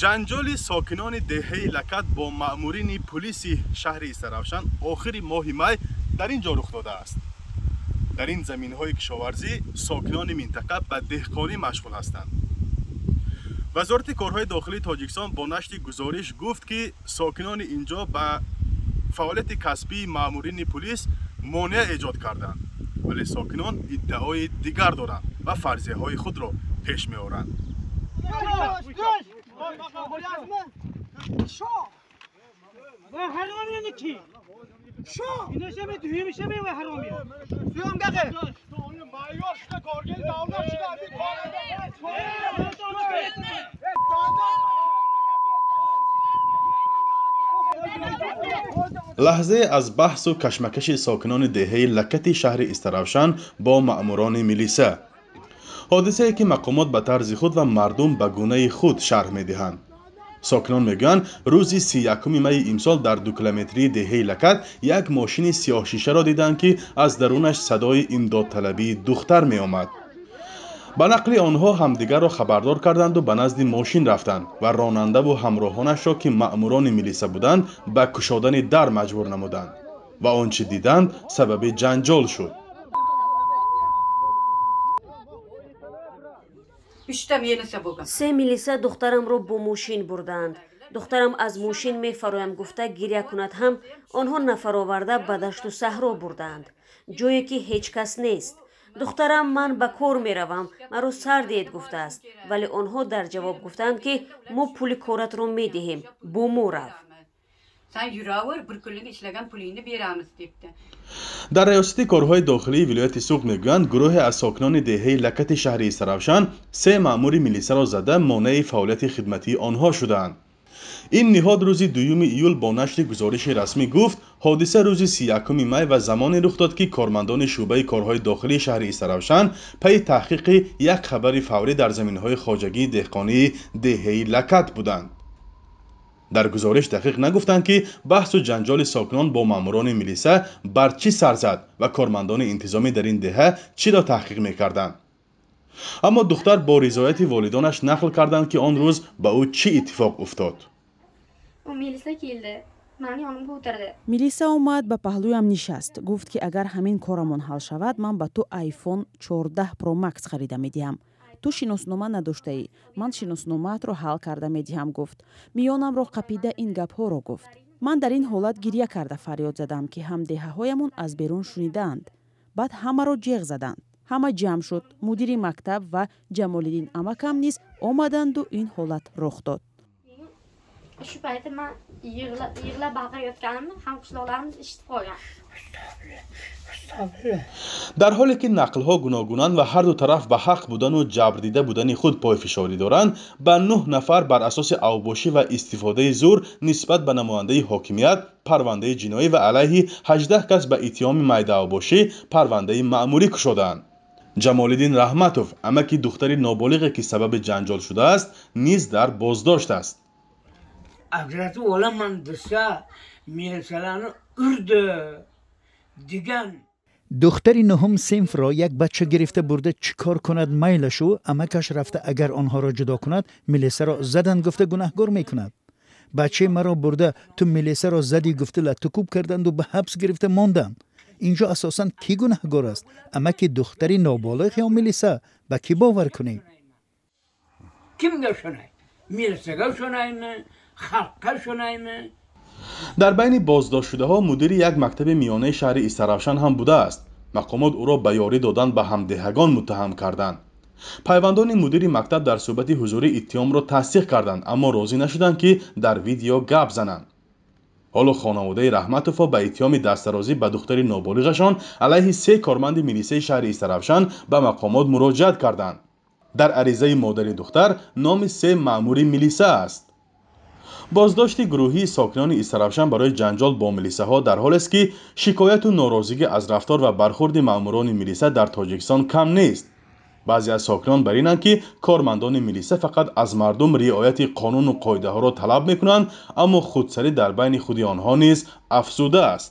Ҷанҷоли сокинони деҳаи Лакат бо маъмурини пулиси шаҳри Истаравшан охири моҳи май дар ин ҷо рух додааст. Дар ин заминҳои кишоварзӣ сокинони минтақа ба деҳқонӣ машғул ҳастанд. Вазорати корҳои дохилии Тоҷикистон бо нашри гузориш гуфт, ки сокинони ин ҷо ба фаъолияти касбии маъмурини пулис монеа эҷод карданд, вале сокинон иддаои дигар доранд ва фарзияҳои худро пеш меоранд. Лаҳзае аз баҳсу кашмакаши сокинони деҳаи Лакати шаҳри Истаравшан бо маъмурони милиса. Ҳодисае ки мақомот ба тарзи худ ва мардум ба гунаи худ шарҳ медиҳанд. Сокинон мегӯянд, рӯзи 31 майи имсол дар 2 километрии деҳаи Лакат як мошини сиёҳшишаро диданд, ки аз дарунаш садои имдодталабии духтар меомад. Ба нақли онҳо, ҳамдигарро хабардор карданду ба назди мошин рафтанд ва ронандаву ҳамроҳонашро, ки маъмурони милиса буданд, ба кушодани дар маҷбур намуданд ва он чӣ диданд, сабаби ҷанҷол шуд. Се милиса духтарамро бо мошин бурдаанд. Духтарам аз мошин мефароям гуфта гиря кунад ҳам, онҳо нафароварда ба дашту саҳро бурдаанд, ҷое ки ҳеҷ кас нест. Духтарам «Ман ба кор меравам, маро сар диҳед» гуфтааст, вале онҳо дар ҷавоб гуфтаанд, ки мо пули коратро медиҳем, бо мо рав. Дар раёсати корҳои дохилии вилояти Суғд мегӯянд, гурӯҳе аз сокинони деҳаи Лакати шаҳри Истаравшан се маъмури милисаро зада, монеаи фаъолияти хидматии онҳо шудаанд. Ин ниҳод рӯзи 2 июл бо нашри гузориши расмӣ гуфт, ҳодиса рӯзи 31 май ва замоне рух дод, ки кормандони шӯъбаи корҳои дохилии шаҳри Истаравшан пайи таҳқиқи як хабари фаврӣ дар заминҳои хоҷагии деҳқонии деҳаи Лакат буданд. Дар гузориш дақиқ нагуфтанд, ки баҳсу ҷанҷоли сокинон бо маъмурони милиса бар чӣ сар зад ва кормандони интизомӣ дар ин деҳа чиро таҳқиқ мекарданд. Аммо духтар бо ризояти волидонаш нақл карданд, ки он рӯз ба ӯ чӣ иттифоқ уфтод. Милиса келди, мани yonimga o'tirdi. Милиса омад, ба паҳлӯям нишаст, гуфт, ки агар ҳамин корамон ҳал шавад, ман ба ту iPhone 14 Pro Max харида медиҳам. Ту шиноснома надоштаӣ, ман шиносномаатро ҳал карда медиҳам, гуфт. Миёнамро қапида ин гапҳоро гуфт. Ман дар ин ҳолат гиря карда фарёд задам, ки ҳамдеҳаҳоямон аз берун шунидаанд. Баъд ҳамаро ҷеғ заданд, ҳама ҷамъ шуд. Мудири мактаб ва Ҷамолиддин амакам низ омаданду ин ҳолат рух дод. Shu payti man yig'lab baqirayotganimni hamqishloqlarimiz eshitib qolgan. Дар ҳоле ки нақлҳо гуногунанд ва ҳарду тараф ба ҳақ будану ҷабрдида будани худ пойфишорӣ доранд, ба нӯҳ нафар бар асоси авбошӣ ва истифодаи зӯр нисбат ба намояндаи ҳокимият парвандаи ҷиноӣ ва алайҳи 18 кас ба иттиҳоми майдаавбошӣ парвандаи маъмурӣ кушодаанд. Ҷамолиддин Раҳматов, амаки духтари ноболиғе, ки сабаби ҷанҷол шудааст, низ дар боздошт аст. Ajratib olaman desa, milisalarni urdi degan. Духтари нуҳум синфро як бача гирифта бурда, чӣ кор кунад, майлашу амакаш рафта, агар онҳоро ҷудо кунад, милисаро задан гуфта гунаҳгор мекунад. Бачаи маро бурда, ту милисаро задӣ гуфта, латтукӯб карданду ба ҳабс гирифта монданд. Инҷо асосан кӣ гунаҳгор аст, амаки духтари ноболиғ ё милиса? Ба кӣ бовар кунем? Kimga ishonay, milisaga ishonaymi, xalqqa ishonaymi? Дар байни боздоштшудаҳо мудири як мактаби миёнаи шаҳри Истаравшан ҳам будааст. Мақомот ӯро ба ёрӣ додан ба ҳамдеҳагон муттаҳам карданд. Пайвандони мудири мактаб дар суҳбати ҳузурӣ иттиҳомро тасдиқ карданд, аммо розӣ нашуданд, ки дар видео гап зананд. Ҳоло хонаводаи Раҳматовҳо ба иттиҳоми дастдарозӣ ба духтари ноболиғашон алайҳи се корманди милисаи шаҳри Истаравшан ба мақомот муроҷиат карданд. Дар аризаи модари духтар номи се маъмури милиса аст. Боздошти гурӯҳии сокинони Истаравшан барои ҷанҷол бо милисаҳо дар ҳолест, ки шикояту норозигӣ аз рафтор ва бархурди маъмурони милиса дар Тоҷикистон кам нест. Баъзе аз сокинон бар инанд, ки кормандони милиса фақат аз мардум риояти қонуну қоидаҳоро талаб мекунанд, аммо худсарӣ дар байни худи онҳо низ афзудааст.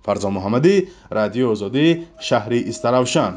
Фарзон Муҳаммадӣ, Радиои Озодӣ, шаҳри Истаравшан.